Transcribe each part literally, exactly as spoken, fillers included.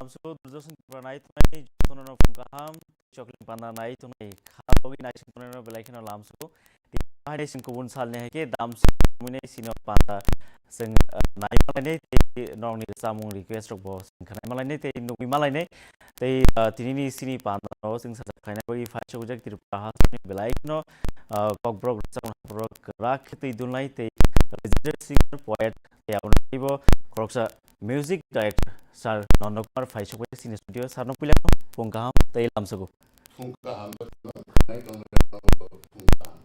Lamsugo Durjoson Tripura nai tongnai jotono no phung kaham, chokling panda nai tongnai kha bagwi naising tongnai no belai kheno lamsugo. Tini bahai naising kubun salni hai khe damsik mui naising no panda chwng, ah, nai malainai tei norokni samung request rok bo chwng khanai malainai tei nugwi malainai. Tei, ah, tinini sini panda no chwng sajak khlaina bagwi phai sokjak Tripura hasteni belai kheno, ah, kokborok rwchapmung haborok kwrak khe twi dulnai tei legendary singer, poet tei aboni teibo khoroksa music director Sir Nondo Kumar phai sokbai sini studio. Sir no puila phung kaham tei lamsugo. Phung kaham, phung kaham.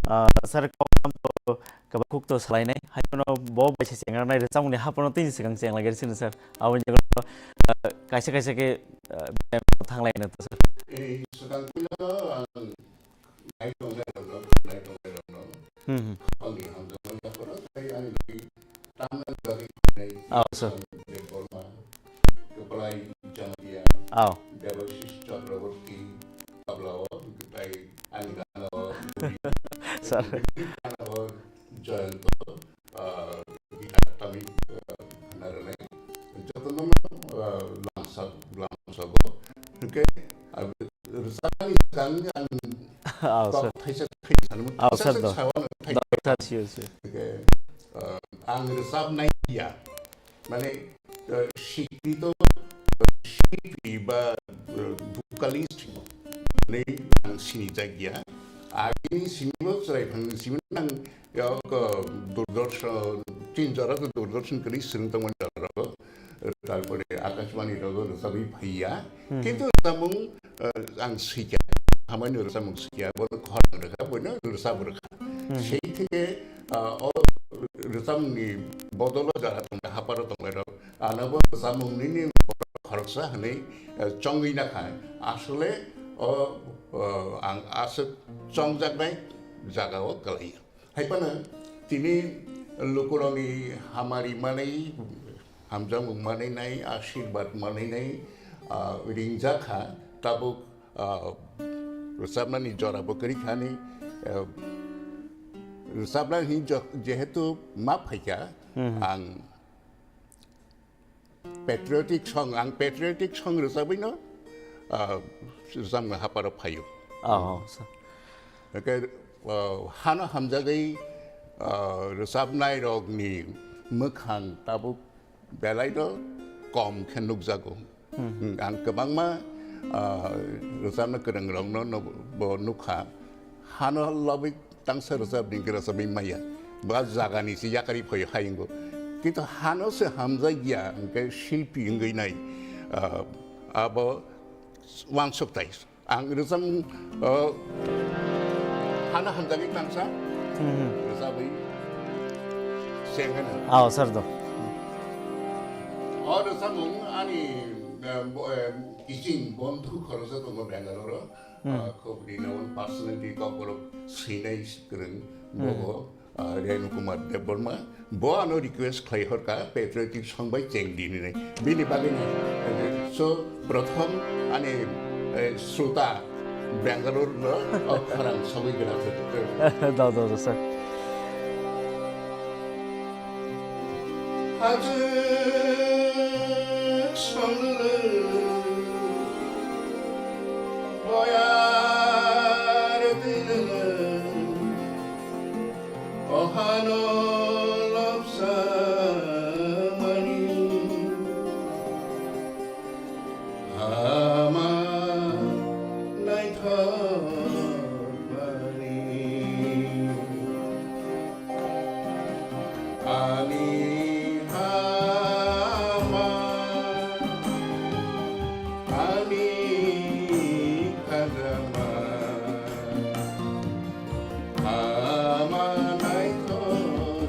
Ah, sir, kok kaham to, kabakuk to salainai. Hai phano bo bai se chengra nai rwchapmungni haphano tini swkang chenglaigari sini, sir. Aboni jagao, ah, kaisa kaisa khe, ah, thanglai na to, sir. Eh, swkang puila to ang nai tongnai rokno, nai tongnai rokno. Hmm, hmm. Ani hamjakmani yaphano tei ani bagwi tamna bagwi khainai. Oh, sir. Debbarma, Kwplai Jamatia, oh, Debashish Chakraborty, tabla o, tei ani gana o, sir, gana o Jayanto, ah, guitar tamwi, ah, khna rwnai. Jotono, ah, lamsa, lamsago. Hwnkhe, ah, rwchapmani swkang ang, oh, kok sir, thaisa thai sanmung, oh, thaisa sir, thai do, sawa no thai do, sir, sure, sure. Hwnkhe, ah, ang rwchapnai ya. Mane, eh, sikrito, eh, shilpi ba, eh, vocalist hinwi ang sinijak ya. Agini sinibo chwrai phang simi nang, ya, ko Doordarshan, tin jora ko Doordarshan kwrwi swrwng tongmani jora ko, eh, tarpore Akashbani rogo rwchabwi phaiya. Hmm. Kintu rwchapmung, eh, ang swikha, hamani rwchapmung swikha, bono khorang rwkha, bono rwchap rwkha. Hmm. Sei theke, ah, o rwchapmungni bodolo jara tongnai, haparo tongnai rok, ano bo rwchapmung nini khoroksa hwnwi, eh, chongwi nakha. Asole o, o, ang aswk chongjaknai jaga o kwlai. Hai phano tini lukurokni hamari manwi, hamjakmung manwi nai, ashirbad manwi nai, ah, ringjak kha, tabuk, ah, rwchapnani jora bo kwrwi kha ni, ah, rwchapna hinwi jo-, jehetu ma phaikha, hmm, hmm, ang patriotic song, ang patriotic song rwchabwino, ah, rwchapmung haparo phaio. Oh, oh, sir. Hwnkhe, ah, hano hamjagwi, ah, rwchapnai rokni mwkhang tabuk belai no kom khe nukjago. Hmm. Hmm, ang kwbangma, ah, rwchapna kwrwng rokno no bo nukha. Hano lobwi tangsa rwchap ringkhe rwchapwi maya. Ba jagani se yakarwi phaio hayungo. Kintu hano se hamjakya hwnkhe shilpi wngwi nai, ah, abo uansuk tai. Ang rwchapmung, ah, hano hamjakwi tangsa, hmm, hmm, rwchapwi sengkhe nang. Ah, sir do. O rwchapmung ani, ah, bo-, eh, kiching bondhu khoroksa tongo Bangalore o. Hmm. Ah, khobri na un personality kokborok swinai kwrwng, hmm, bobo, ah, Renu Kumar Debbarma. Bo ano request khlai horka patriotic song bai cheng di hinwi. Bini bagwi ni, eh, so prothom ani, eh, srota Bangalore no, oh, khorang sogwi gana thok. Da, da, da, sir. Hajwk songlo boyar dilwng, ohano lobsa mani. Hama naithok mani. Ani hama, ani khajama. Ama naithok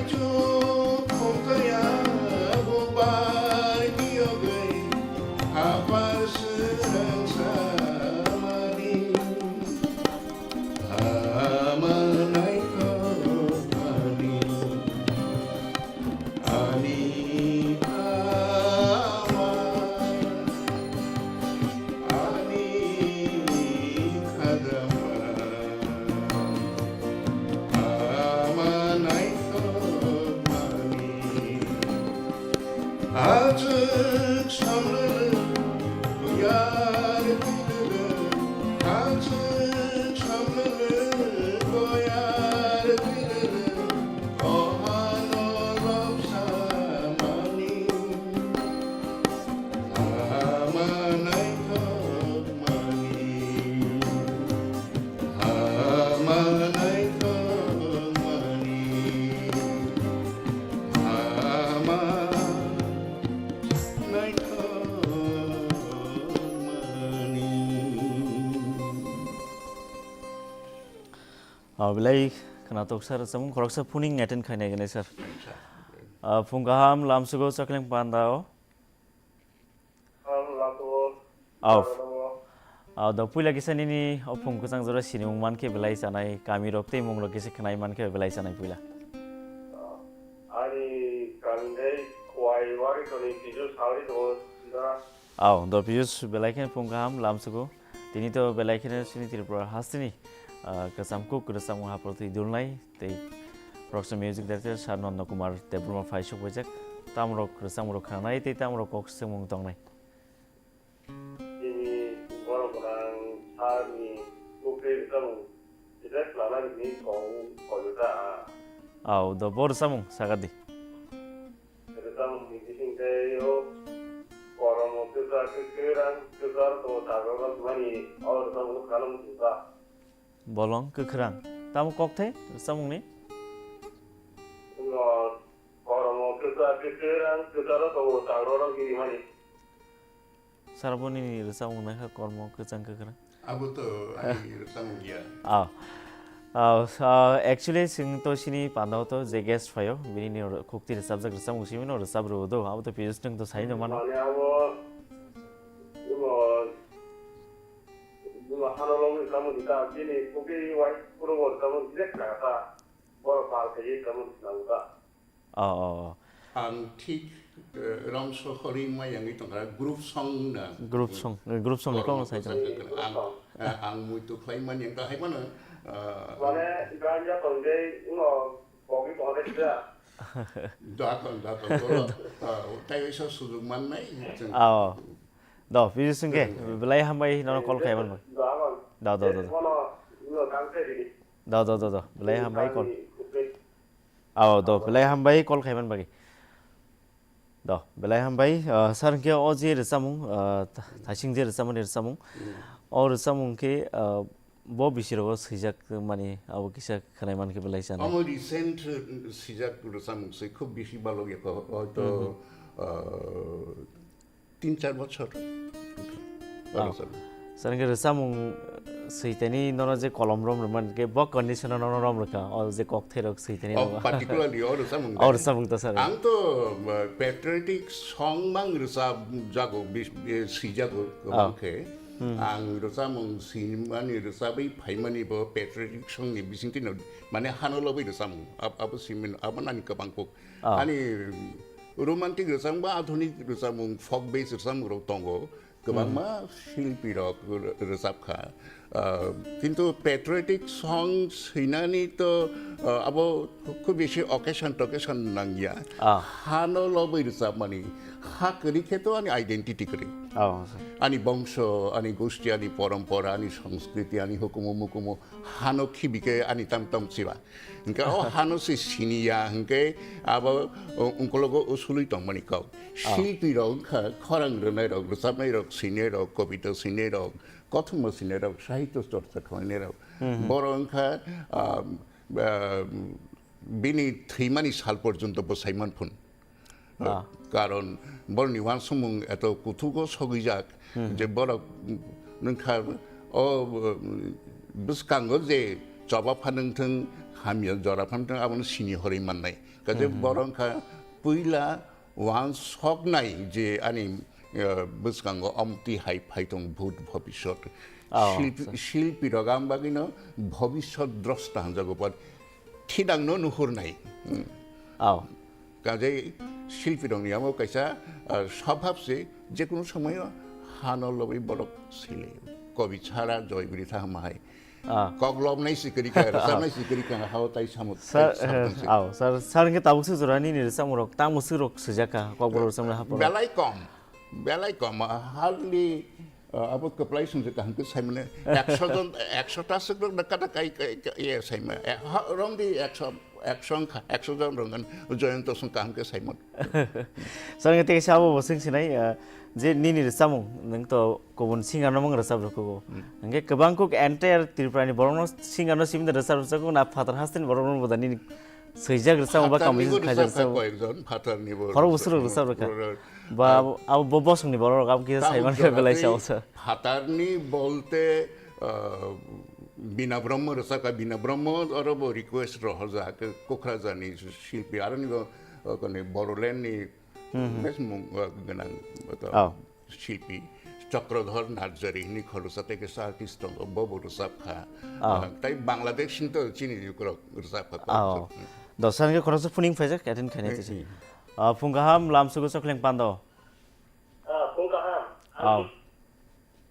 Chukhumtaya bubar kiyogwi hapar srwngsamani, ama naithokmani, ani ama. Ani khadama, ama naithokmani. Achuk samlele, buyar tilele, achuk samlele, buyar tilele, ohano lobsamani. Ama naithokmani, ama naithokmani, ama naithokmani. Ah, belai khwnatok sir, samung khoroksa phuning attend khainai gwnai sir. Ah, phung kaham lamsugo chakleng pandao. Ang lato Aw. Ang lato. Aw, da puila kisa nini o phung kwchang jora sinimung mankhe belai chanai, kami rok tei mung rok kisa khnai mankhe belai chanai puila. Ani kami dei kwai wari toni kijo sauri to da. Aw, da piyus belai khe phung kaham lamsugo. Tini to belai kheno chini Tripura hasteni, ah, kwcham kuk kwrwchapmung haprotwi dulnai tei Rockstone Music Director Sir Nanda Kumar Debbarma phai sokbaijak. Tamrok kwrwchapmung rok khnanai tei tamrok kok swngmung tongnai. Chini borok gwnang Sir ni kuk tei rwchapmung kisa khlana rini kong koyuta. Aw, do bo rwchapmung sakadi. Rwchapmung ni bising tei o koromo kwchar khe kwrang kwchar to tagra rok mani o rwchapmung kano muchungkha. Bolong kwkhwrang. Tamo kokthai rwchapmungni? Wngkha koromo kwchar khe kwrang kwcharo to tagra rok iri mani. Saraboni ni rwchapmung naikha kormo kwchang kwkhwrang. Abo to ani rwchapmung ya. Ah. Ah, ah, actually, chwng to sini pandao to je guest phaio, bini ni ro-, khukti rwchapjak rwchapmung simi no rwchap rwo do, abo to piyus nwng to sai no mano. Mane abo, bumo, bumo hano logwi tamo di ta, bini khukti wai puro bo tamo direct na ta, boro pal khe tamo di na ta. Oh, oh, oh. Ang thik, eh, Ramso Horing Mayangwi tongkha, group song na. Group song, eh, group song ni kok sai tong. Ang, eh, ang muitu khlai mani ang kahai mano, eh, mane ganja tongjai uno kogi tonga kisa. Da ton, da ton, da ton. Ah, tai waisa sujug mannai. Oh. Do, piyus nwng khe, belai hambai nono call khai man bai. Da ton. Da, da, da, da. Uno kang sai di. Da, da, da, da. Belai hambai call. Aw, do, belai hambai call khaiman bagwi. Do, belai hambai, ah, sir, hwnkhe o je rwchapmung, ah, tha-, thaising je rwchapmani rwchapmung, o rwchapmung khe, ah, bo bisirogo swijak mani abo kisa khwnai mankhe belai chana. Omo recent, uh, swijak rwchapmung se khub bisi balok ya kho, hoito, ah, tin char bochor. Ah. Sir, hwnkhe rwchapmung switani nono je kolom rom rwmani khe bo condition-o nono rom rwkha, o je kokthairok switani. Oh, particularly o rwchapmung. O rwchapmung to sir. Ang to, uh, patriotic song mang rwchap jago, bis-, eh, swijago, ah, kwbang khe. Hmm. Ang rwchapmung swimani rwchapwi phaimani bo patriotic song ni bisingtwi no, mane hano lobwi rwchapmung. Ab-, abo swimani, abo nani kwbang kuk. Ah. Ani romantic rwchapmung ba adhunik rwchapmung, folk based rwchapmung rok tongo. Kwbangma, hmm, silpi rok rw-, rwchap kha. Ah, kintu patriotic song swinani to, ah, abo khub bisi occasion tocation nangya. Ah. Hano lobwi rwchapmani. Ha kwrwi khe to ani identity kwrwi. Oh, sir. Ani bongso, ani gosti, ani porompora, ani sanskriti, ani hukumu mukumu hano khibi khe ani tam tam siba. Hwnkhe o hano se siniya, hwnkhe abo, o, ungkologo usului tongmani kok. Ah. Silpi rok wngkha khorang rwnai rok, rwchapnai rok, swinai rok, kobita swinai rok, kothoma swinai rok, sahitya chorcha khlainai rok. Hmm, hmm. Borok wngkha, ah, ah, bini thwimani sal porjonto bwsai manphun. Ah. Karon borokni uansukmung eto kuthugo sogwijak, hmm, je borok nwngkha o, um, bwskango je choba phanwngthwng, hamya jora phan tong abono sini horwi mannai. Kaje borok wngkha puila wansoknai je ani, eh, bwskango omtwi hai phai tong bhut bhobishyot. Oh, Shilpi, sir. Shilpi rok ang bagwino bhobishyot drosta hanjago, but thinangno nuhurnai. Hmm. Oh. Kaje shilpi rokni amo kaisa, ah, swbhab se, jekunu somoyo hano lobwi borok sile. Kobi chara joy bwrwi tha hama hai. Ah. Kok lobnai si kwrwi kha, rwchapnai si kwrwi kha, hao tai samut, Sir, tai samut eh, se. Ao, sir, sir, hwnkhe tabuk se jora nini rwchapmung rok, tamo swk rok swijak kha, kokborok rwchapmung rok haphar rok? Belai kom, belai kom, hardly, uh, abo kwplai swngjak kaham khe saimane, ekso jon, ekso ta swk rok na kata kai, kai, kai, ye saima, eh, ha, rong di ekso, ekso wngkha, ekso jon rong, Joyonto song kaham khe saimon. Sir, hwnkhe tei kaisa abo bo swng sinai, uh, je nini rwchapmung, nwng to kubun singer no mang rwchap rwkhugo. Hmm. Hwnkhe kwbang kuk entire Tripura ni borok no singer no simi da rwchap rwchapkuk na phatar haste ni borok no bo da nini swijak rwchapmung ba Phatar ni composition bo khaijak rwchap kha rwchapmung. Koyek jon, phatar ni bo Khorok rwchap, bwswk rwchap rwkha. Rwchap. Ba abo, abo bo bosong ni borok rok abo kisa Tabuk saimano jora belai tei sa o sir. Phatar ni bolte, ah, Bina Brahma rwchap kha, Bina Brahma oro bo request rohorjak, Kokrajhar ni shilpi, aro ni bo, ah, kone Bodoland ni Hmm, hmm. Bes mung, ah, gwnang, to. Oh. Shilpi Chakradhar Narjari hwnwi khoroksa tei kaisa artist tongo, bo bo rwchap kha. Ah. Ah, tai Bangladesh ni to chini yukurok rwchap kha. Ah, oh. Do sir hwnkhe khoroksa phuning phaijak attend khainai twi se. Hmm. Ah, phung kaham lamsugo Chokleng Pando. Ah, phung kaham. Ah. Ang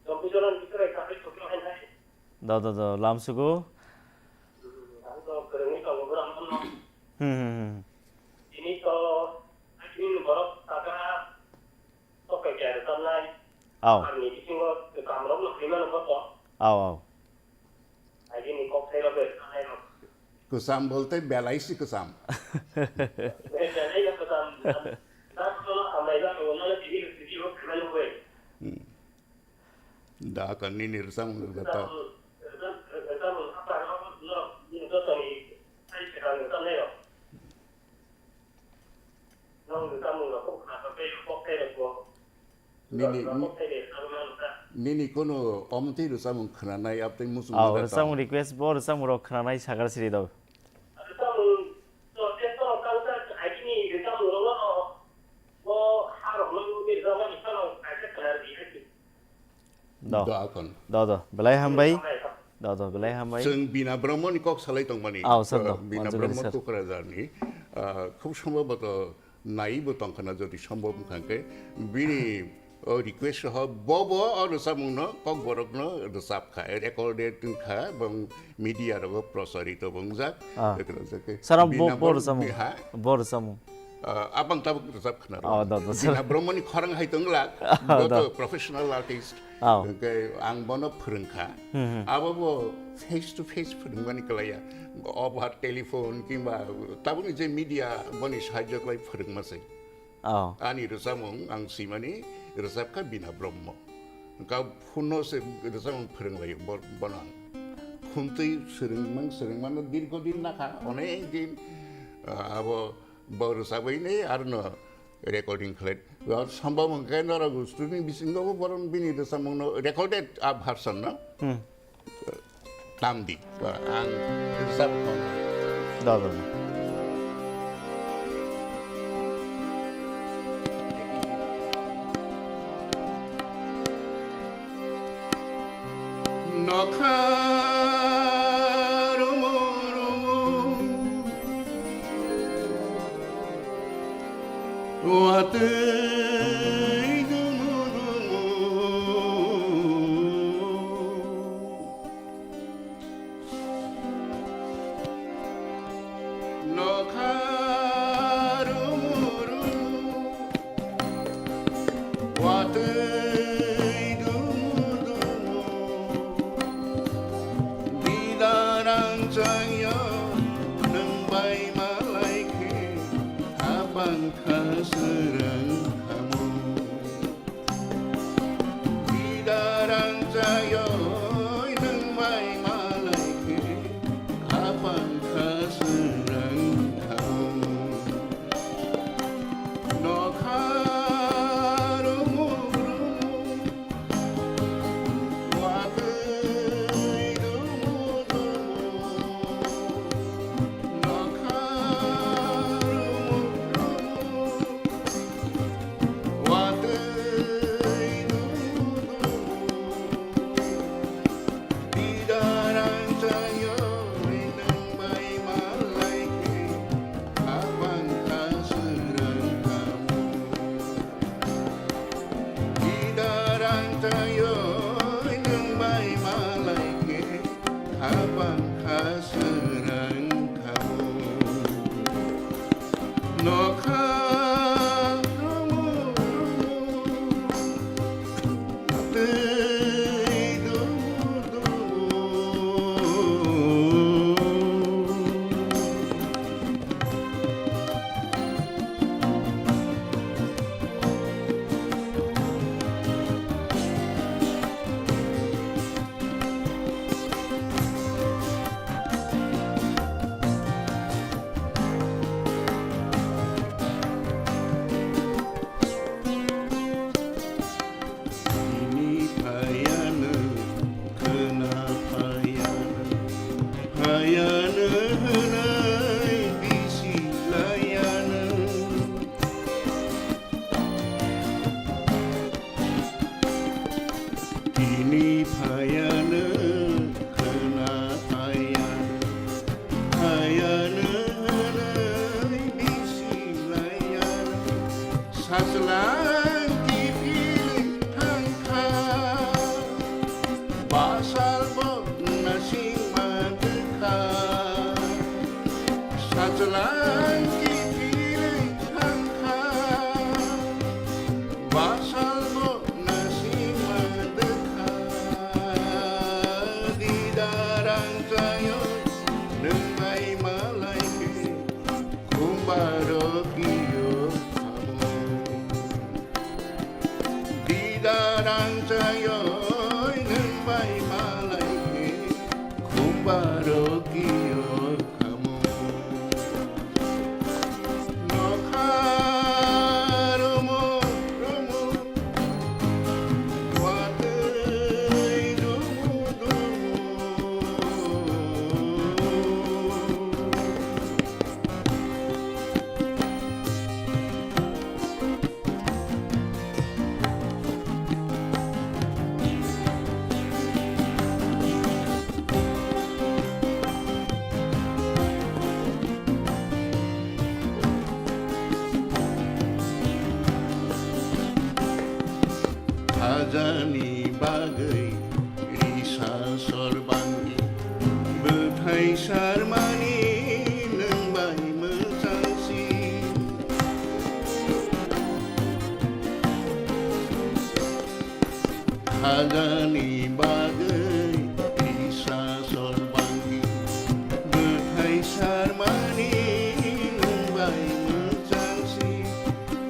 Chompijolan Biswai Kapai Chokleng hai hai. Do, do, do, lamsugo. Hmm, ang to kwrwngwi tongo borok no. Hmm, hmm, hmm. Tini to Akin borok saka Sokai kaya rwchapnai. Aw. Ani bisingo kaam rok no khaimano bo to. Aw, aw. Agini kok sai rok rwchapnai rok. Kwcham bolte belai si kwcham. Belai no kwcham. Dak to hambai ba no no tini rwchapnai rok khaimano bo. Hmm. Da ka nini rwchapmung rwchap ta. Rwchapmung, rwchapmung, rwchapmung, rwchapmung, rwchapmung, rwchapmung, rwchapmung, rwchapmung, rwchapmung, Nini, ni-, nini kono omtwi rwchapmung khwnanai abtwi muchung Aw, naga rwchapmung tong. Request bo rwchapmung rok khwnanai sagar siri do. Rwchapmung to tei to kangsa agini rwchapmung rok no bo ha rok no nini rwchapmani phano kaisa khwna rwdi hai. Do. Do, do. Belai hambai. Do, do, belai hambai. Chwng Bina Brahmani kok salai tongmani. Aw, sir, do. Uh, Bina Manjugari, Brahma sir. Kokrajharni, uh, khub sombhoboto naibo tongkhana jodi sombhob wngkha khe bini, uh, request ho bobo o rwchapmungno kokborokno rwchap kha, recorded wngkha, bong media rogo prosarito wngjak. Ah. Sir, bo, Bina bo Brahma rwchapmung. Ha? Bo rwchapmung. Ah, abang tabuk rwchap khna rw. Oh, do, do, sir. Bina Brahmani khorang hai tong glak, Oh, bo do. To professional artist. Oh. Hwnkhe ang bono phwrwngkha. Hmm, hmm. Abo bo face to face phwrwngmani kwlaiya. Over telephone kimba tabukni je media boni sahajyo khlai phwrwngma se. Oh. Ani rwchapmung ang swimani rwchapkha Bina Brahma. Hwnkhe phone no se rwchapmung phwrwnglaio bo-, bono ang. Phone twi swrwngmang swrwngmano dirgho din nakha, onek din, ah, abo Bo rwchabwi ni arno recording khlai. Bo sombhob hwnkhe norok student bisingo bo boron bini rwchapmungno recorded a version no Hmm. Tamdi. Ba ang rwchap. Da, da, da. Nokha rumu rumu, watwi dumu dumu. Nokha rumu rumu, watwi dumu dumu. Bidar ang chaya nwng bai malai khe, apang kha swrang khamu. Bidarang chayoi nwng bai malai khe, apang kha swrang thang. Nokha rumu rumu, watwi dumu dumu. Khajani bagwi risa sorbangi, bwthai sarmani nwng bai mwchangsi. Khajani bagwi risa sorbangi, bwthai sarmani nwng bai mwchangsi.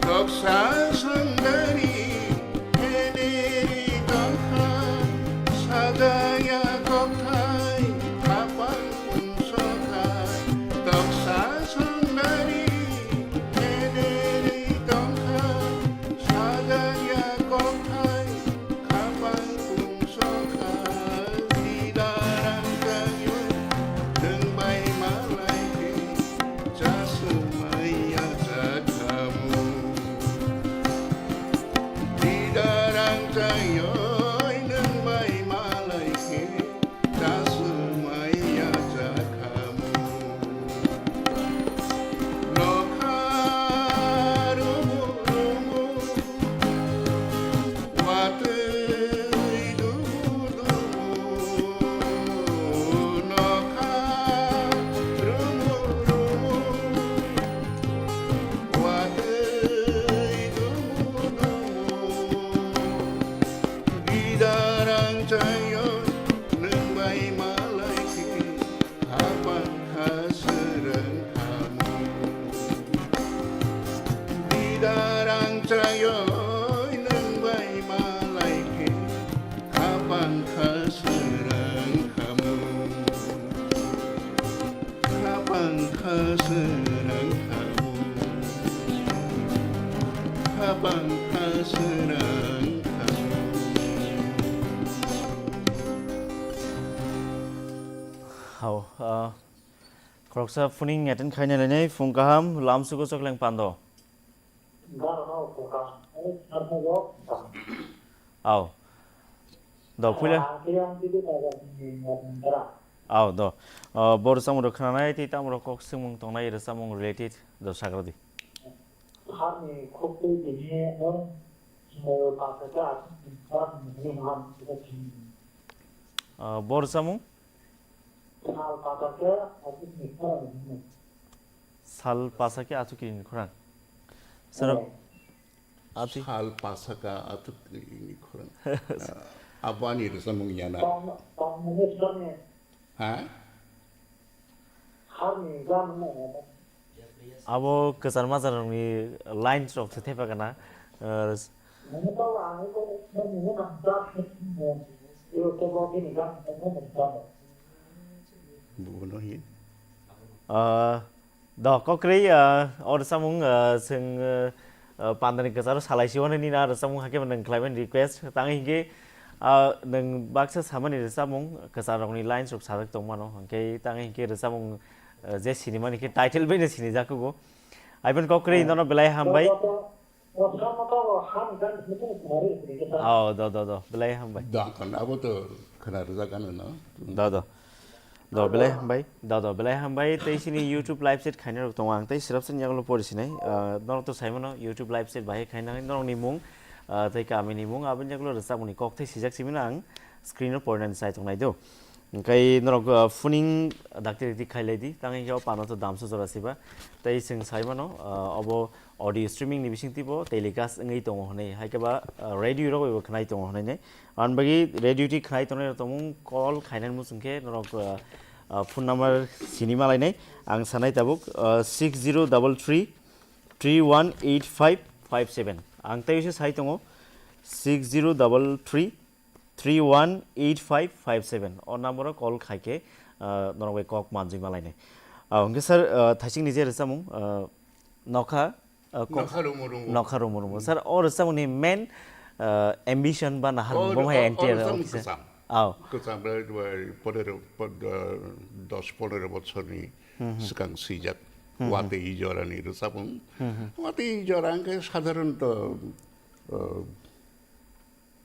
Toksa songdari, eneri tongkha, sajaya kokthai, khapang pungsokha. Toksa songdari, eneri tongkha, sajaya kokthai, khapang pungsokha. Didarang kayo, nwng bai malai khe, chasumaya chakhamu. Didarang chayoi nwng bai malai khe, chasumaya chakhamu. Nokha rumu rumu, watwi dumu dumu. Nokha rumu rumu, watwi dumu dumu. Didarang chayoi nwng bai malai khe, khapang kha swrwng khamu. Didarang chayoi nwng bai malai khe, khapang kha swrwng khamu. Khapang kha swrwng khamu. Khapang kha swrwng khamu. Hao, ah, khoroksa phuning attend khaina lainai, phung kaham, lamsugo chokleng pando. Aw. Do, puila. Aw, do. Ah, bo rwchapmung rok khwnanai tei tamo rok kok swngmung tongnai rwchapmung related do sagra di. Harni khuk twi tini no sal pasaka aswk ni khorang ni ham sika sini. Ah, bo rwchapmung? Sal pasaka aswk ni khorang ni. Sal pasaka aswk ni khorang. Sir, oh. Ati. Sal pasaka aswk ni khorang. Ah, abani rwchapmung yana. Tong, tong ni sal ni. Ha? Abo kwchar majra rokni lines rok se thepa kana. Buno hi? Ah, do, kokrwi, ah, o rwchapmung, ah, chwng, ah, ah, pandani kwcharo salai si hwnwi nini a rwchapmung hakhe nwng khlaimani request. Tang hinkhe, ah, nwng baksa samani rwchapmung kwchar rokni lines rok sajak tongmano. Hinkhe tang hinkhe rwchapmung, ah, je sinimani khe title bai no sinijak kugo. Aiben kokrwi nono belai hambai. Oh, do, do, do. Belai hambai. Dakhan, abo to khwna rwjak ano, no? Do, do. Do, belai hambai. Do, do, belai hambai. Tei sini YouTube live chat khaina rok tongo. Ang tei sirap sini yagulo pori sinai. Ah, norok to saimano YouTube live chat bahai khaina norok ni mung, ah, tei kami ni mung. Aboni yagulo rwchapmung ni kok tei sijak simino ang screen o porinani sai tongnai do. Hingkai norok, ah, phuning dakti dakti khailai di. Tang hingke o pano to damsa jora siba. Tei chwng saimano, ah, obo audio streaming ni bisingtwi bo telecast wngwi tongo hwnwi, hai khe ba, ah, radio rok bai bo khwnai tongo hwnwi nai. Ani bagwi radio twi khwnai tongnai rok tongmung call khainani muchung khe norok, ah, ah, phone number sini malainai. Ang sanai tabuk, ah, six zero double three three one eight five five seven. Ang tei se sai tongo six zero double three three one eight five five seven. O number o call khai khe, ah, norok bai kok manjui malainai. Ah, hwnkhe sir, ah, thaising ni je rwchapmung, ah, nokha, ah, kok Nokha rumu rumu. Nokha rumu rumu. Sir, o rwchapmung ni main, ah, ambition ba nahar O, bo hai o, o entry rwchapmung kisa. Kwcham. Aw. Kwcham bai, bai, pondro, pon-, ah, dos pondro bochorni swkang swijak. Watwi jorani rwchapmung. Watwi jora hwnkhe sadharanto, ah,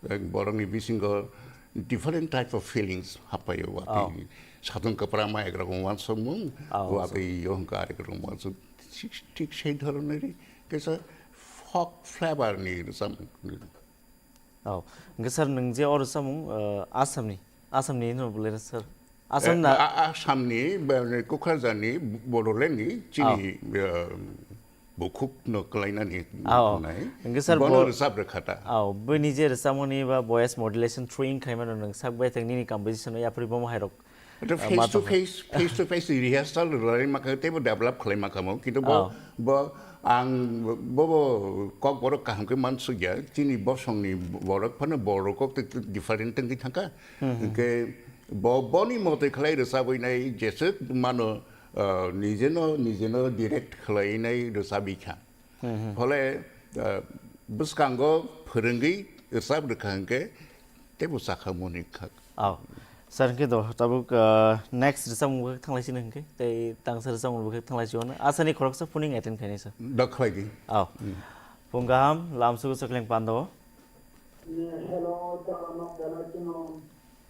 Ek borokni bisingo different type of feelings happaio, watwi. Oh. Satung kwpra ma ek rokom uansukmung, oh, watwi yo hwnkha arek rokom uansuk. Thik, thik sei dhoronori kaisa folk flavor ni rwchapmung. Oh, hwnkhe sir, nwng je oro samung, uh, Assamni, Assamni hino bole sir? Assam Eh, na? A-, Assamni, ba, Kokrajharni, Bodolandni, chini, Oh. uh, bukhuk no kwlainani Oh. nai. Hwnkhe sir, Bono bo-, rwchap rwkha ta. Oh, bini je rwchapmani ba voice modulation through in khaimano nwng sak bai thang nini composition o yapri bomo hairok. Ito Ah, face to mato. Face, face to face rehearsal rwlai makha, teibo develop khlai makha mo. Kintu bo, Oh. bo ang, bo, bo kok borok kaham khe mansukya. Chini bosongni borok phano borok kok te different tengwi thangkha. Hmm, hmm. Hwnkhe bo, boni motoi khlai rwchabwi nai jeswk mano, ah, nijeno, nijeno direct khlai nai rwchabwi kha. Hmm, hmm. Phole, ah, bwskango phwrwngwi rwchap rwkha hwnkhe teibo chakha moni kha. Oh. Sir, hwnkhe do, tabuk, ah, next rwchapmung bwkhak thanglai sino hwnkhe, tei tangsa rwchapmung bwkhak thanglai sio no. Asani khoroksa phuning attend khainai sir. Da khlai di. Oh. Hmm. Phung kaham, lamsugo Chakling Pando. Hello, Chalanok Belai Chino.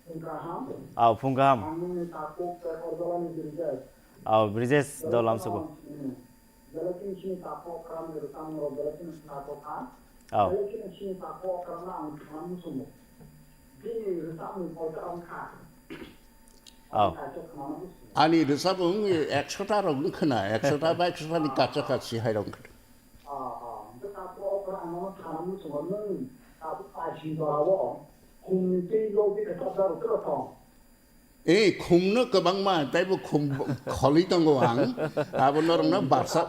Phung kaham. Oh, phung kaham. Ang nini takhuk Pekor Jolani Brijesh. Oh, Brijesh, do lamsugo. Hmm. Belai chini takhuk kram ni rwchapmung rok belai chini takhuk kha. Oh. Belai chini chini takhuk kram no ang thangna muchungo. Bini rwchapmung koita wng kha. Oh. Kaisa khwnana muchungo. Ani rwchapmung ekshota rok wng khwna, ekshota ba ekshota ni kacha kachi hai rok wng khwna. Ah, ah. Hwnkhe takhuk kram no thangna muchungo nwng takhuk kaisa jora o khum ni twi logi rwchapjak rok kwthang. Eh, khumno kwbangma, taibo khum kholwi tongo ang. Abo norokno barsa.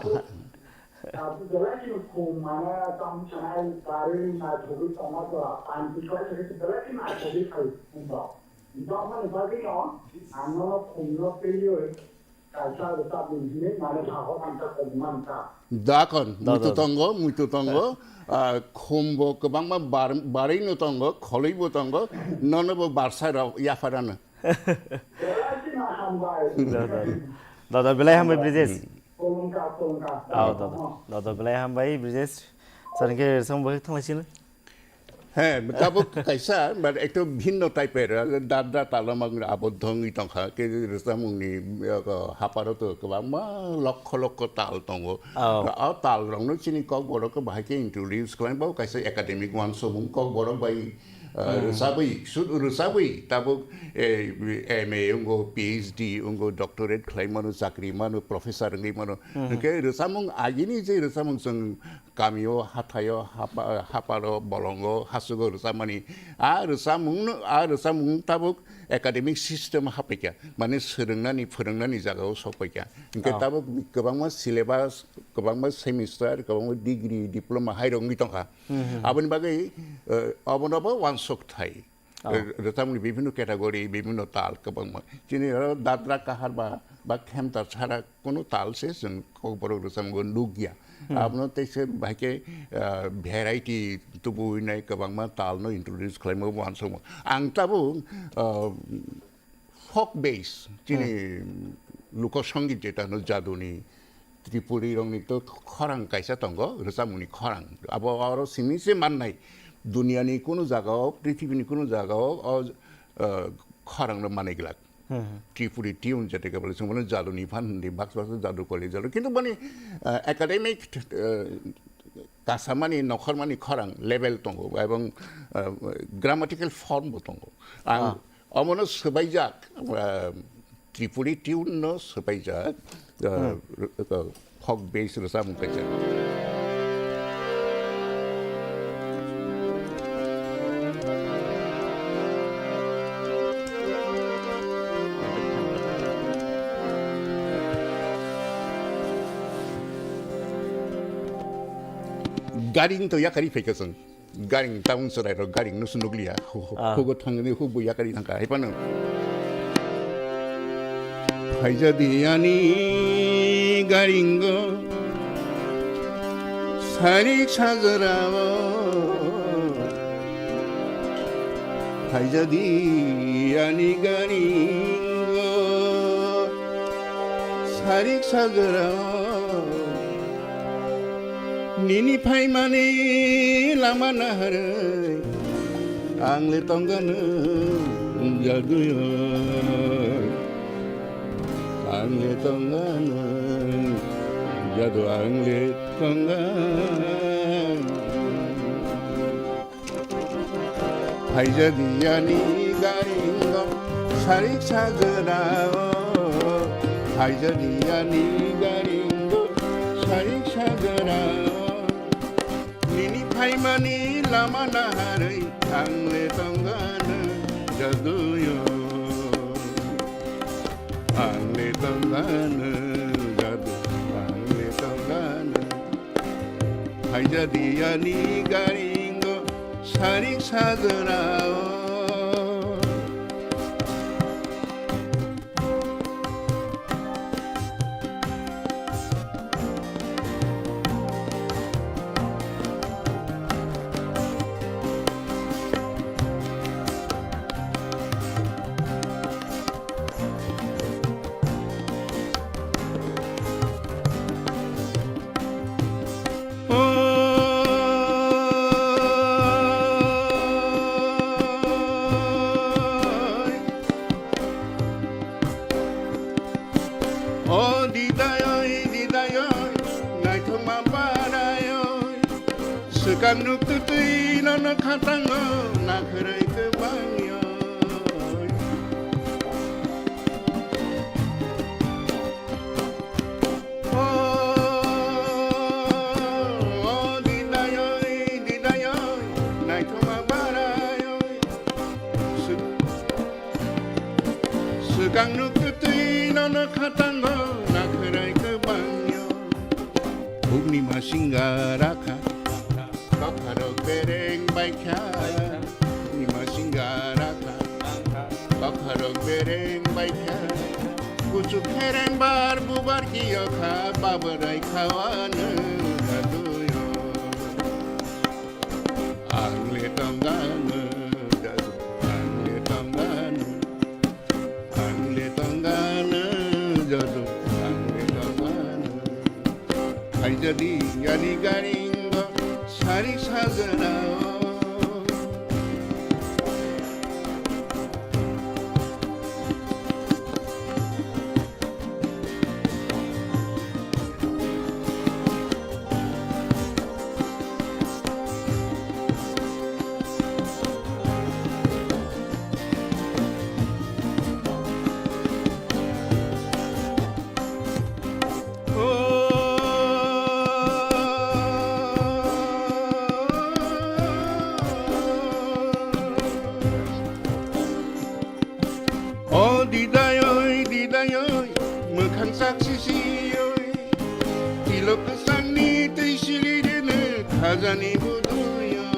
Abo belai kheno khum, mane, tamo sanai, gari naithogwi tongma jora, panti khlai thangwi belai kheno naithogwi phai khum rok. Wngmani bagwino ang nono khumno twiwi kaisa rwchapmung hinwi mane sago tangkha, khum mankha. Dakon, Da, muitu da. Tongo, muitu tongo. Ah, khumbo kwbangma bar-, barwino tongo, kholwibo tongo, nonobo barsa rok yapharano. Belai kheno hambai. Da, da. Da, da, belai hambai, Brijesh. Khulumkha, khulumkha. Oh, da, da. Da, da, belai hambai, Brijesh. Sir, hwnkhe rwchapmung bwkhak thanglai sino. He, tabuk kaisa, but ekto bhinno type-er, dadra talo mang abodho wngwi tongkha, ke rwchapmungni, uh, haparo to kwbangma lokho lokho tal tongo. Oh. O tal rokno chini Kokborok bahai khe introduce khlai, bo kaisa academic uansukmung Kokborok bai, uh, Hmm. rwchabwi, sud rwchabwi, tabuk, eh, M A wngo, P H D wngo, doctorate khlai mano, chakri mano, professor wngwi mano. Hmm. Hwnkhe rwchapmung agini je rwchapmung chwng kamio, hathaio, hapa-, haparo, bolongo, hasugo rwchapmani. A rwchapmungno, a rwchapmung tabuk academic system hapikha, mane swrwngnani, phwrwngnani jagao sokpaikha. Hwnkhe Oh. tabuk kwbangma syllabus, kwbangma semester, kwbangma degree, diploma hairok wngwi tongkha. Hmm, hmm, hmm. Aboni bagwi, eh, obonobo uansuk thai. Oh. Eh, rwchapmungni bibhinno category, bibhinno tal kwbangma. Chini oro dadra kahar ba, ba khemta chara kunu tal se chwng Kokborok rwchapmungo nukya. Hmm. Abono teisa bahai khe, ah, variety tubuwi nai kwbangma talno introduce khlaimani uansukmung. Ang tabuk, ah, folk base, chini Hmm. luko songit jeta hwno jaduni, Tripuri rokni to khorang kaisa tongo, rwchapmungni khorang. Abo oro simi se mannai. Duniani kunu jagao, prithibini kunu jagao o, ah, khorangno manwi glak. Hmm, hmm. Tripuri tune jete kebele chwng bono jaduni phan hindi, baksa baksa jadu koli jadu. Kintu boni, ah, academic, ah, kasamani, nokhormani khorang level tongo, ebong, ah, grammatical form bo tongo. Ang Ah. omono swbaijak, ah, Tripuri tune no swbaijak, ah, Hmm. r-, r-, folk base rwchapmung kaisa. Garing to yakarwi phaikha chwng. Garing tabung chwrairok garing no se nukliya. Hu-, hu-, Ah. hugo thangni hukbo yakarwi thangkha. Hai phano. Phaijadi ani garingo, sarik sajorao. Phaijadi ani garingo, sarik sajorao. Nini phaimani lama naharwi, ang le tongganw jaduyo. Ang le tongganw jadu, ang le tongganw. Haijadiyani garingo sarik sagrao, haijadiyani garingo sarik sagrao. Nini phaimani lama naharwi ang le tongano jaduyo, ang le tongano jadu, ang le tongano. Haijadiyani garingo sarik sagrao. O didai oi, didai oi, naithokma barai oi. Swkang nuk twtwi nono khatango nakhwrai kwbang oi. O, o didai oi, didai oi, naithokma barai oi. Sw-, swkang nuk twtwi nono khatango nakhwrai kwbang oi. Bukni masinga rakha, bokharok bereng baikha. Bukni masinga rakha, bokharok bereng baikha. Kuchuk khereng bar bubar kiyokha, babarai khawano jaduyo. Ang le tongano jadu, ang le tongano. Ang le tongano jadu, ang le tongano. Haijadiyani garingo sarik sagrao. O didai oi, didai oi, mwkhang sak sisi oi. Tilok kwchangni twi sili rwno khajani budui oi.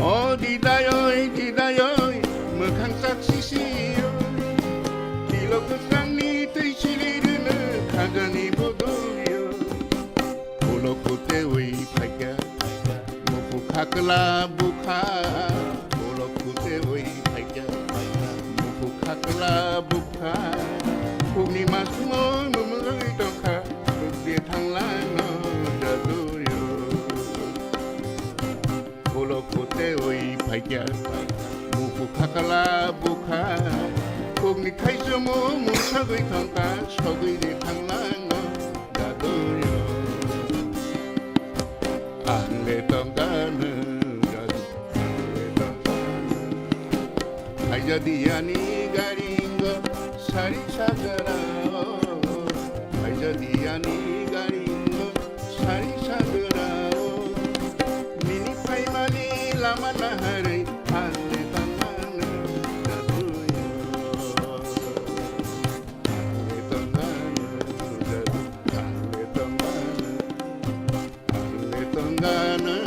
O didai oi, didai oi, mwkhang sak sisi oi. Tilok kwchangni twi sili rwno khajani budui oi. Ulo kute ui phaikha, muku khakla bukha. Ulo kute ui phaikha, muku khakla bukha. Khukni masmo mumui tongkha, khukdi thanglano jaduyo. Ulo kute ui phaikha, muku khakla bukha. Khukni thaisomo mung sagui thangkha, sagui de thanglano jaduyo. Ang le tongkano jadu, ang le tongkano. Haijadiyani garingo sari sagarao. Haijadiyani garingo sari sagarao. Nini phaimani lama naharwi ang le tongkano jaduyo. Ang le tongkano jadu, ang le tongkano.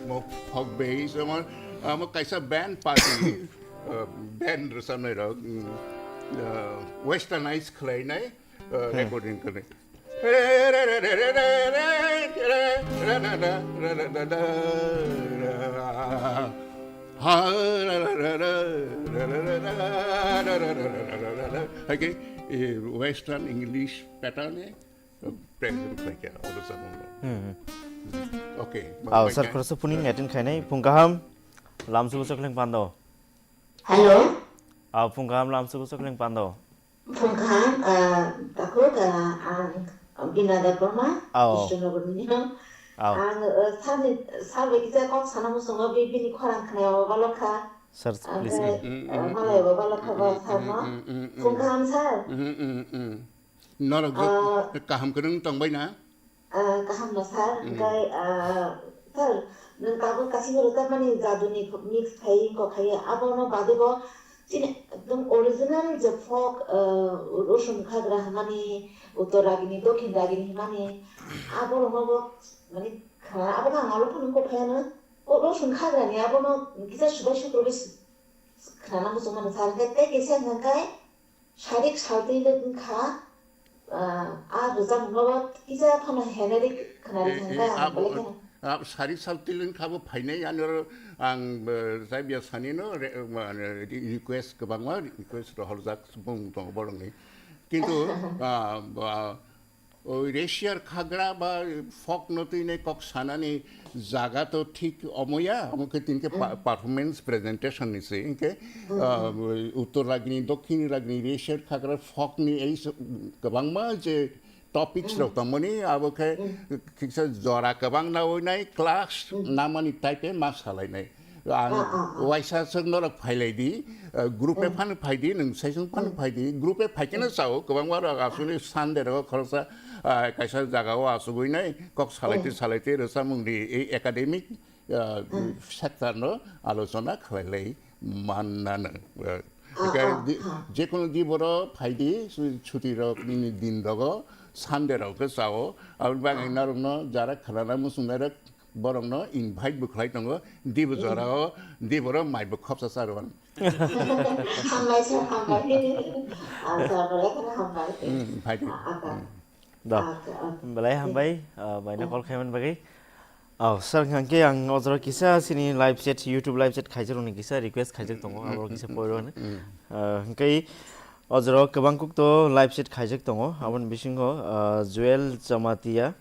Mo folk bass, omo, omo kaisa band party, uh, band rwchapnai rok, mm, uh, westernized khlainai, uh, recording khlainai. Hai khe, eh, Western English pattern e, eh, present khlai khe, oro samung. Hmm. Okay. Aw, sir, khoroksa phuning attend khainai, phung kaham, lamsubo chokhleng pando. Hello. Ah, phung kaham lamsugo Chokling Pando. Phung kaham, ah, takhuk, ah, ang Bina Debbarma, Ao. Krishnanagarni. Ao. Ang, ah, sani, sabo kisa kok sana muchungo bi-, bini khorang khna o balokha. Sir, ang please. Khe, Mm, mm, ah, mm, malai mm, o balokha mm, ba mm, sir no. Mm, mm, mm, Phung mm. Kaham sir. Mm, mm, mm. Norok Ah. Kaham kwrwng tongbai na? Ah, kaham no sir, Mm. Hwnkhe, ah, sir, nwng tabuk kaisa rwchapmani jaduni mix khai, wngkok khai, abono badebo chini ekdom original je folk, ah, Rosum Khagra hwnmani, Uttor Ragini, Dokhin Ragini hwnmani, aborokno bo, mane, kha-, abono ang alo phano wngkok phaiano, o Rosum Khagrani abono kisa subai sukrubui s-, s-, khnana muchungmani sir, hwnkhe tei kisa hwnkhe, Sarik saltwi le wngkha, ah, a rwchapmungno kisa phano henari khwnari Eh, thangkha, eh, ang abo, belai kheno. Ah, sarik saltwi le wngkha bo phainai, ani oro ang, eh, Rabia Sani no re-, mane, re-, request kwbangma request rohorjak bumung tongo borokni. Kintu, ah, ba, O Rasiar Khagra ba folk no twi nai kok sanani jaga to thik omoya, omo khe tini khe pa-, Mm. performance presentation ni se, hinkhe, Mm, ah, mm. Uttor Ragini, Dokhin Ragini, Rasiar Khagra folk ni ei s-, kwbangma je topics Mm. rok tongmani, abo khe Mm. kisa jora kwbang nawi nai, class Mm. namani type ma salai nai. Ang Ah, ah, ah. Waisa swk norok phailai di, eh, group e Mm. phano phai di, nwng session phano Mm. phai di, group e phai khe no Mm. chao, kwbangma rok aswkni Sunday rogo khoroksa, ah, kaisa jaga o asugui nai, kok salai twi Mm. salai twi rwchapmung di, ei academic, ah, Mm. sector no alochona khlai lai mannano. Eh, Ah, hwnkhe ah, di, ah. Jekunu di boro phai di, su-, chuti rok nini din rogo, Sunday rok khe chao, aboni bagwi Ah. norok no jara khnana muchungnai rok, Borokno invite bo khlai tongo, dibo Mm. jorao, diboro mai bo khopsa sa rwan. Hambai sir, hambai. Ah, sir, belai kheno hambai. Mm, invite. Ah, ah, Mm. Da. Ah, ah. Belai hambai, ah, baino Mm. call khaimani bagwi. Oh, sir, hwnkhe ang o jorao kisa chini live chat, YouTube live chat khaijakni kisa request khaijak tongo, Mm, abo mm, kisa mm, poiro mm, hwnwi. Mm. Ah, hwnkhe o jorao kwbang kuk to live chat khaijak tongo, aboni bisingo, ah, Joel Jamatia,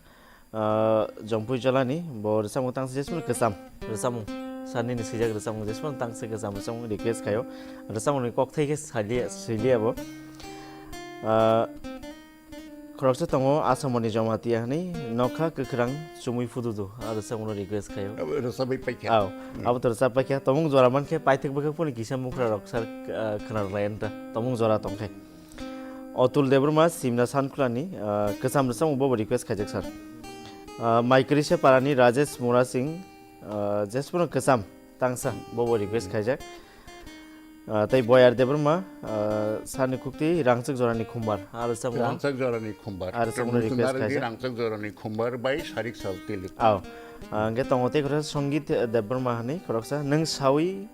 Ah, Jompui Jolani, bo rwchapmung tangsa jesmano kwcham rwchapmung. Sir nini swijak rwchapmung jesmano tangsa kwcham rwchapmung request khaio. Rwchapmungni kokthai khe saliya, swiliya bo. Ah, khoroksa tongo Asamoni Jamatia hwnwi, nokha kwkhwrang chumui phududu. Ah, rwchapmungno request khaio. Abo rwchapwi paikha. Aw, Hmm. abo to rwchap paikha. Tomung jora mankhe paithak bwkhak phone kisa mukra rok sir, ah, khwna rwlai anta. Tomung jora tongkhe. Otul Debbarma, Simna Sankulani, ah, kwcham rwchapmung bobo request khaijak sir. Ah, Maikrisa Parani Rajesh Murasing, ah, jesmano kwcham tangsa bobo request khaijak. Ah, tei Boyar Debbarma, ah, sani kukti Rangchak Jorani Khumbar. Aro rwchapmung Rangchak Jorani Khumbar. Aro rwchapmung request khaijak. Rangchak Jorani Khumbar bai Sarik Sal Tilik. Aw. Ah, hwnkhe tongo tei khoroksa Songit Debbarma hwnwi khoroksa nwng sawi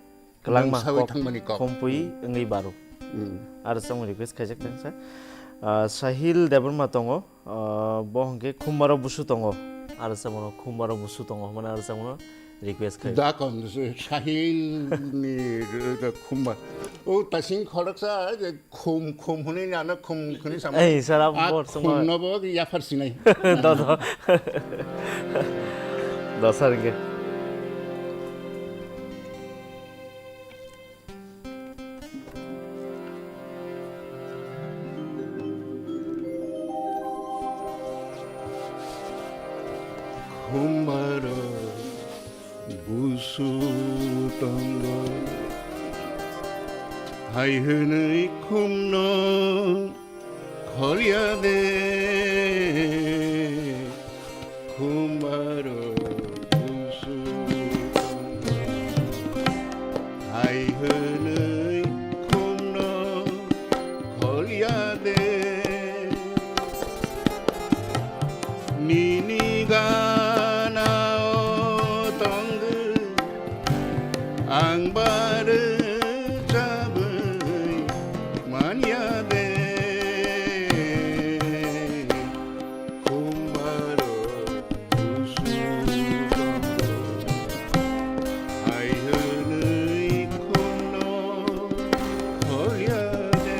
Kwlangma Nwng sawi kok thangmani kok. Khompui wngwi baro. Mm. Aro chwng request khaijak tangsa. Ah, Sahil Debbarma tongo, ah, bo hwnkhe Khumbaro Busu tongo. Aro chwngno Khumbaro Busu tongo hwnmani aro chwngno request khai. Da kon, Sahil ni, eh, Khumba. O tasing khoroksa, eh, khum, khum hwnwi nano khum hwnwi sama. Ei, sara A bor songma. Khum no bo yaphar sinai. Do, do. Do, sir, hwnkhe. Khumbarok busu tongo, hai hwnwi khumno Kholiya de, khumbarok busu tongo, hai hwnwi khumno kholiya de. Nini gana o tongwi ang ba rwchabwi manya de, khumbarok busu tongo, hai hwnwi khumno kholiya de.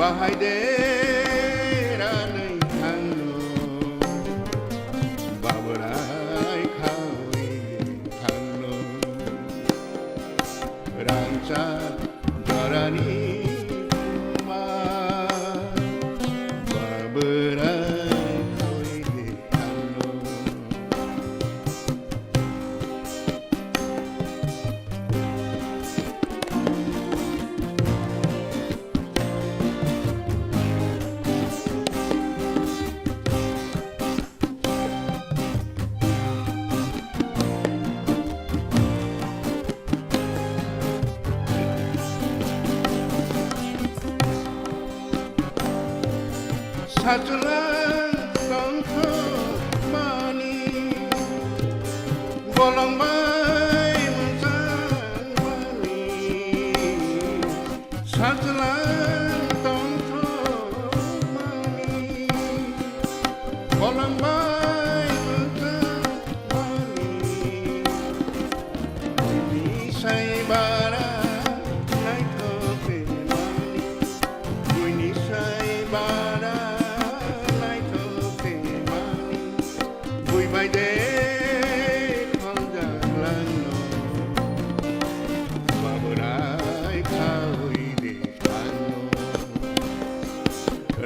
Bahai de ranwi thangno, babrai khawi thangno, rangchak jorani thuma, babrai khawi de thangno. Sajwlang tongkho mani, bolong bai mwchang mani. Sajwlang tongkho mani, bolong bai mwchang mani. Buini sai bara naithok khe mani, buini sai bara naithok khe mani, bui bai de khaljak langno, babrai khawi de langno,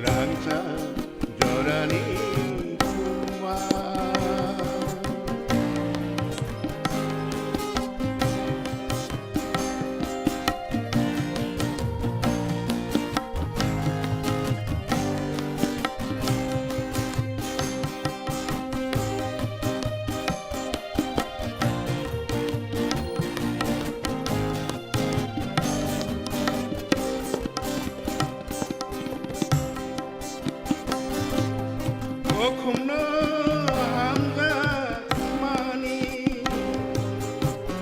rangchak jorani thuma. Bokhumno hamjakmani,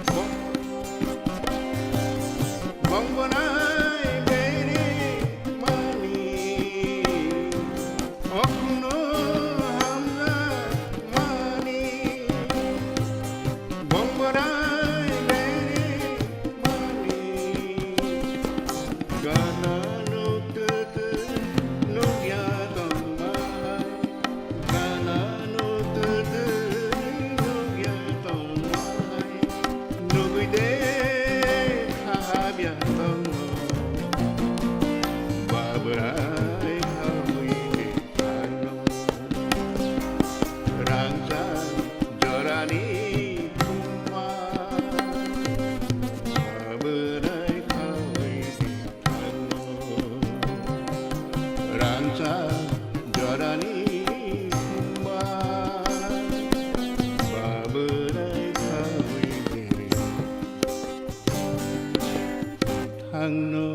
bo-, bongbanai beremani. Bokhumno hamjakmani, bongbanai beremani. Gana nuk tutu nukya tongmai, gana nuk tutu nukya tongmai, nugwi de khahabya tongmai, babrai khawi de thango, rangchak jorani thumma, babrai khawi de thango, rangchak jorani thumma, babrai khawi de thangno.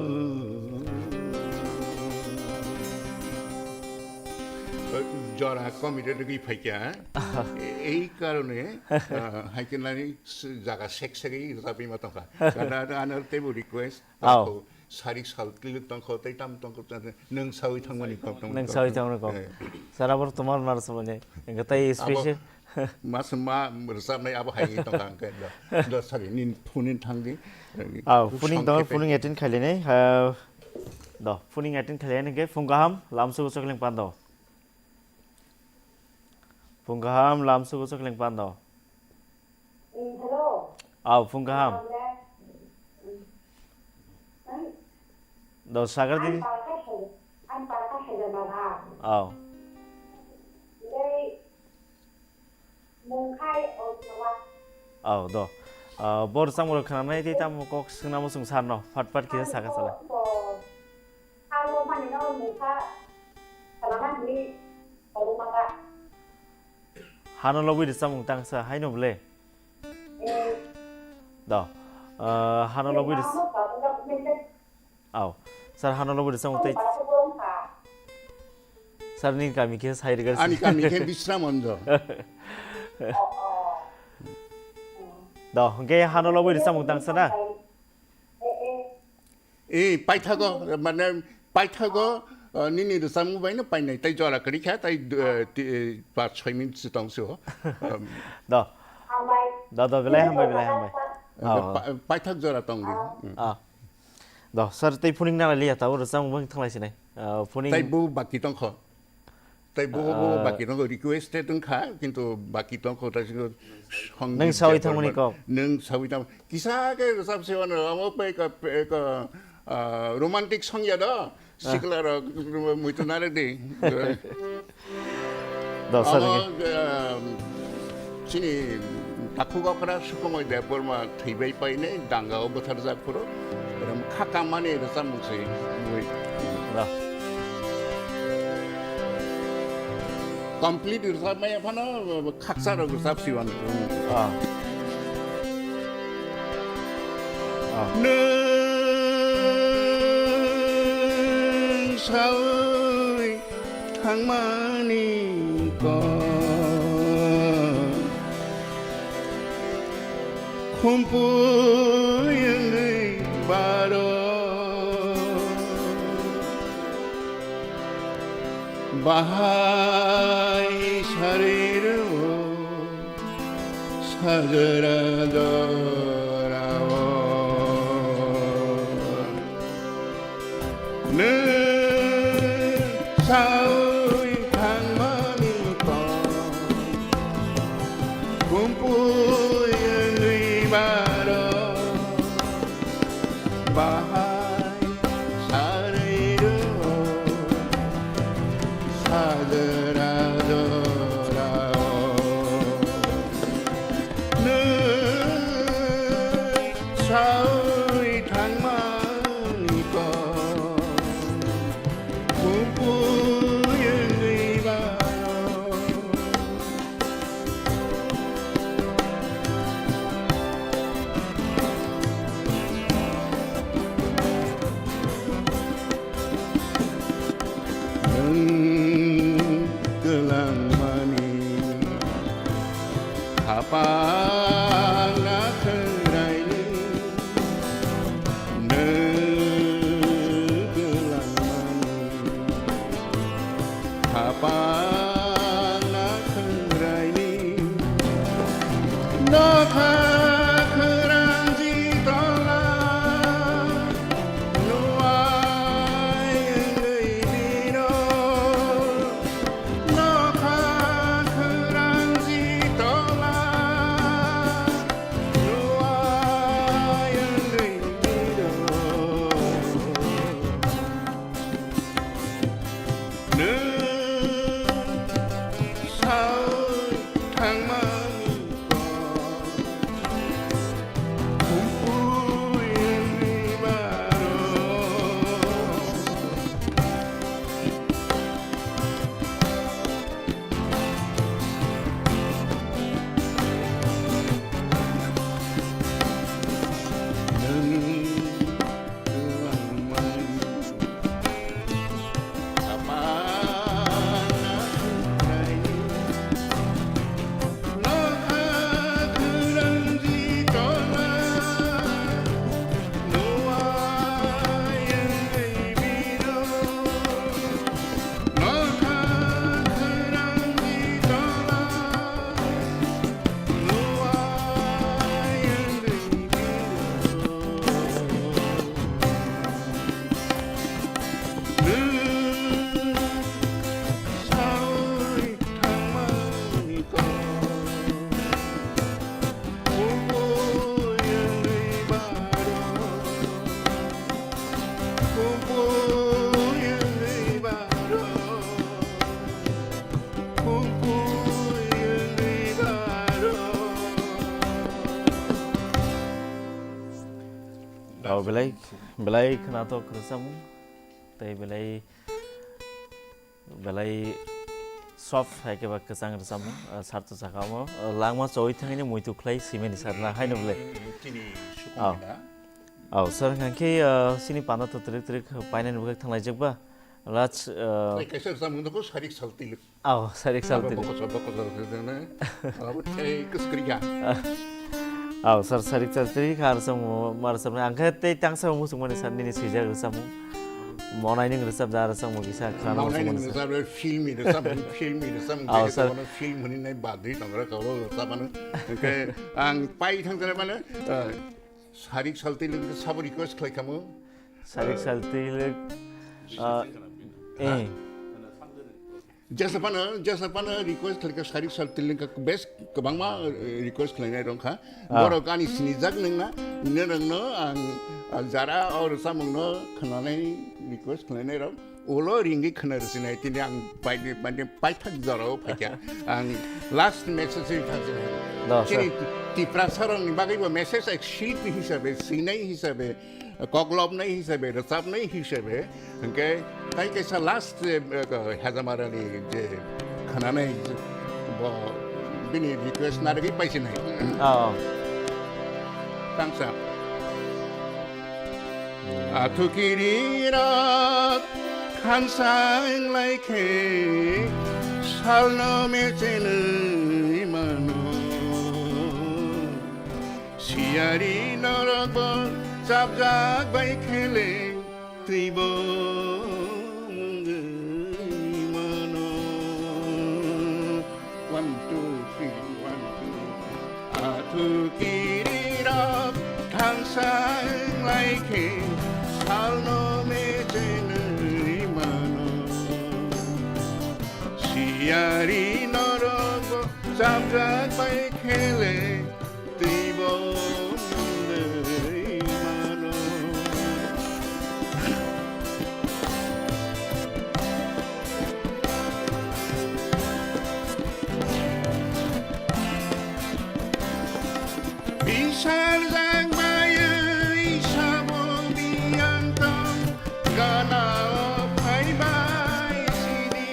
Jora committed wngwi phaikha, ei karone, ah, hai khe nani jaga sek segwi rwjagwi ma tongkha. Kana ano teibo request. Aw. Tongkho, sari sal kilik tongkho, tei tam tongkho, nwng sawi thangmani kok tongmani. Nwng sawi thangmani kok. Eh. Sara bor tomar nar samani. Engka tei abo special. Mas ma rwchapnai abo hai tongkha hwnkhe do. Do sari nin phunin thangdi. Aw, phuning song tong, khepe. Phuning attend khailini. Ha, do, phuning attend khailini hwnkhe phung kaham, lamsugo chokling pando. Phung kaham, lamsugo chokling pando. Mm, hello. Aw, phung kaham. Hello, le. Mm. Do, sagar didi. Ani palka sel-, ani palka sel mama. Aw. Lei, mungkhai, o, mama. Aw, do. Ah, bor samung khananai tei tamo kok swngnamo chwng sarno. Phat phat kisa saka chalai. Ang bo, ang bo mani no mungkha, khananani, o, mama. Hano lobwi rwchapmung tangsa haino bwle? Eh. Do. Ah, hano lobwi rwch-, aw. Sir, hano lobwi rwchapmung tei. Sir, nini kami khe sai rwgari. Ani kami khe Bisram Anjo. Do, hwnkhe hano lobwi rwchapmung tangsa na? Eh, paithago, mane, paithago, uh, nini rwchapmung baino painai, tei jora kwrwi kha, tei, uh, ti-, uh, paanch choi minute se tong se o. Um, do. Do, do, belai hambai, belai hambai. Uh, oh, pa-, paithak jora tong di. Hmm. Ah. Do, sir, tei phuning nang liya, tabuk rwchapmung bo thang lai sinai. Ah, phuning Tai bo baki tongkho. Tai bo, bo Ah. baki tongkho, requested wngkha, kintu baki tongkho, tai sing song Nang sawi thangmani kok. Nang sawi thang. Kisa khe rwchap se wano, amo pai ka, ka, ah, romantic song ya do. Sikla rok muitu narwk di. Do, sir, Amo, hwnkhe. um, chini takhuk okra Sukumoi Debbarma thwibai painai dangao bwtharjak phuru. Ram kha kammani rwchapmung se mui. Do. Complete rwchapmaya phano khaksa rok rwchap siwan. Ah. Ah. Nwng sawi thangmani kok, khumpui wngwi baro. Bahai sarwi rw sajra jorao. Nwng sawi thangmani kok, khumpui wngwi baro. Bahai sarwi rw sajra jorao. Nwng sawi thangmani kok, khumpui wngwi baro. Nwng kwlangmani khapang na khwraini, nwng kwlangmani khapang na khwraini, nokha khwrang ji tola, nuai wngwi bino, nokha khwrang ji tola, nuai wngwi bino. Nwng sawi thangmani kok, khumpui wngwi baro. Nwng Oh, belai, belai khwnathok rwchapmung, tei belai, belai soft, hai khe ba kwchang rwchapmung, ah, sarto saka omo, ah, langma chowui thangwi muitu khlai simani sarna haino belai. Chini Oh. Sukumoi da. Oh, sir, hwnkhe, ah, chini panda to twrwk twrwk painani bagwi thanglaijak ba? Lach, ah, Tei kaisa rwchapmung doko Sarik Saltwilwk. Oh, Sarik Saltwilwk. Bokosor, bokosor, bokosor, bokosor, bokosor. Abo tei kwswk kwrwi kha. Oh, sir, Sarik Saltwilwkha rwchapmung, ma rwchapmung. Ang khe tei tangsa muchungmani sir nini swijak rwchapmung. Monai nwng rwchapjak rwchapmung kisa khwna Monai nwng muchungmani sir. Rwchapjak, filmni rwchapmung, filmni rwchapmung, Oh, khe sir. Bono film hwnwi nai badwi tongra kabo rwchapmano. Hwnkhe ang pai thangjakmano, eh, Sarik Saltwilwk sabo request khlai khamu. Sarik Saltwilwk, ah, eh. Jesa phano, jesa phano request khlaikha, Sarik Saltwilwkha bes kwbangma, eh, request khlainai rok kha. Ah. Borok ani sinijak nungna, norokno ang, ah, jara o rwchapmungno khwnanai request khlainai rok. Ulo ringwi khwna rwsinai, tini ang pai-, mane paithak jorao phaikha. Ang last message ri thangsinai. No, sir. Chini Tiprasa rokni bagwi bo message ek shilpi hisabe, sinai hisabe, koklopnai hisabe, rwchapnai hisabe, hwnkhe tai kaisa last, eh, eh, Hajamarani je khwnanai je bo bini request narwgwi paisinai. Oh. Thanks, sir. Athukiri rok khansa wnglai khe salno mechenwi mano. Siyari norok bo chapjak bai khele twibo mungwi mano. One, two, three, one, two, three. Athukiri rok thansa wnglai khe salno mechenwi mano. Siyari norok bo chapjak bai khele twibo mungwi mano. Bisarjak baiwi sabo biyang tong, gana o phaibai sidi.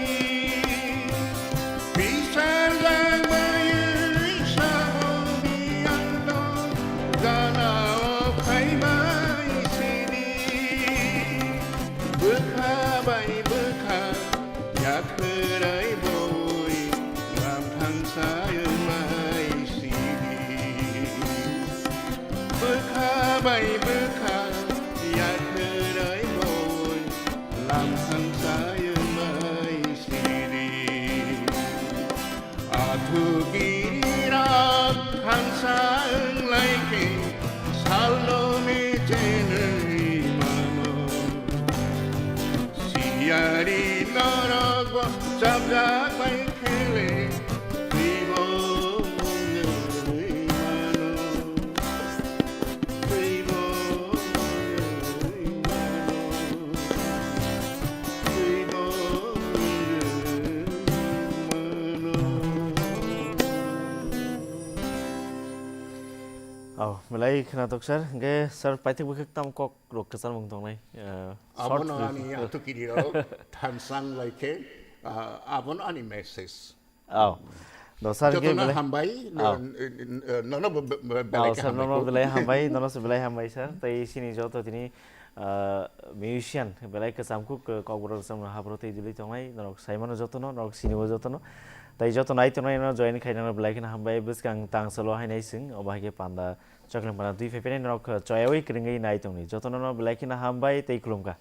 Bisarjak baiwi sabo biyang tong, gana o phaibai sidi. Bwkha bai bwkha yakhwrai boi lam thangsai wngmai sidi. Bwkha bai bwkha yakhwrai boi lam thangsai wngmai sidi. Athukiri rok thansa wnglai khe salno mechenwi mano. Siyari norok bo chapjak bai khele twibo mungwi mano. Oh, belai khwnatok sir. Hwnkhe sir, paithak bwkhak tamo kok rok kwcharmung tongnai? Eh, short Abono film. Ani athukiri rok thansa wnglai khe, ah, abono ani message. Oh. Do sir, hwnkhe jotono belai hambai, oh. N-, n-, n-, nono bo be-, be-, belai Oh, khe sir, hambai nono kho. Belai hambai, nono se belai hambai, sir. Tei sini joto tini, ah, musician, belai kwcham kuk, eh, kokborok rwchapmung haphro tei duli tongnai, norok saimano jotono, norok sinio jotono. Tei joto nai tongnai no join khainano belai kheno hambai, bwskang tang salo hainai sing, obo hai khe panda, chokling panda twi phaiphai norok, eh, choyawi kwrwngwi nai tongni. Jotono no belai kheno hambai tei khulumkha.